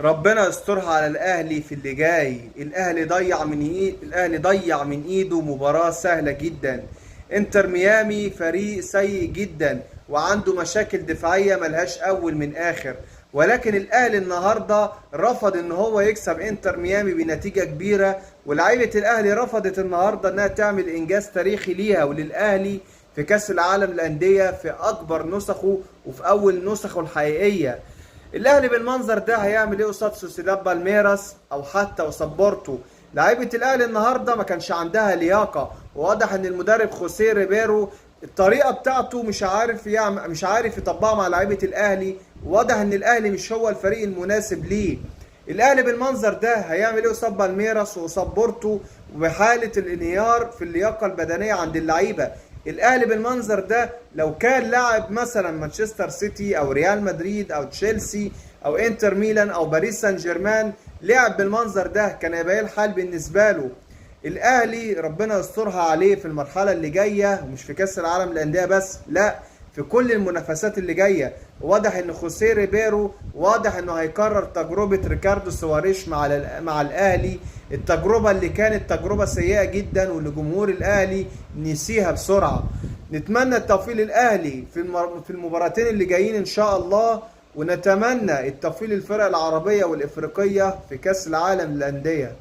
ربنا يسترها على الاهلي في اللي جاي. الاهلي ضيع من ايده مباراة سهلة جدا. انتر ميامي فريق سيء جدا وعنده مشاكل دفاعية ملهاش اول من اخر، ولكن الاهلي النهارده رفض ان هو يكسب انتر ميامي بنتيجة كبيرة، ولاعيبة الاهلي رفضت النهارده انها تعمل انجاز تاريخي ليها وللاهلي في كاس العالم للاندية في اكبر نسخه وفي اول نسخه الحقيقية. الاهلي بالمنظر ده هيعمل ايه قصاد سوسيداد بالميراس او حتى قصاد بورتو؟ لعيبة الاهلي النهارده ما كانش عندها لياقه، وواضح ان المدرب خوسيه ريبيرو الطريقة بتاعته مش عارف يطبقها مع لعيبة الاهلي. واضح ان الاهلي مش هو الفريق المناسب ليه. الاهلي بالمنظر ده هيعمل ايه قصاد بالميراس وقصاد بورتو وبحاله الانهيار في اللياقة البدنية عند اللعيبة؟ الاهلي بالمنظر ده لو كان لاعب مثلا مانشستر سيتي او ريال مدريد او تشيلسي او انتر ميلان او باريس سان جيرمان لعب بالمنظر ده كان هيبقى ايه الحال بالنسبة له؟ الاهلي ربنا يسترها عليه في المرحلة اللي جاية، ومش في كاس العالم للاندية بس، لا في كل المنافسات اللي جاية. واضح ان خوسيه ريبيرو واضح انه هيكرر تجربه ريكاردو سواريش مع الاهلي، التجربة اللي كانت تجربه سيئه جدا واللي جمهور الاهلي نسيها بسرعة. نتمنى التوفيق للاهلي في المباراتين اللي جايين ان شاء الله، ونتمنى التوفيق للفرق العربية والافريقيه في كاس العالم للاندية.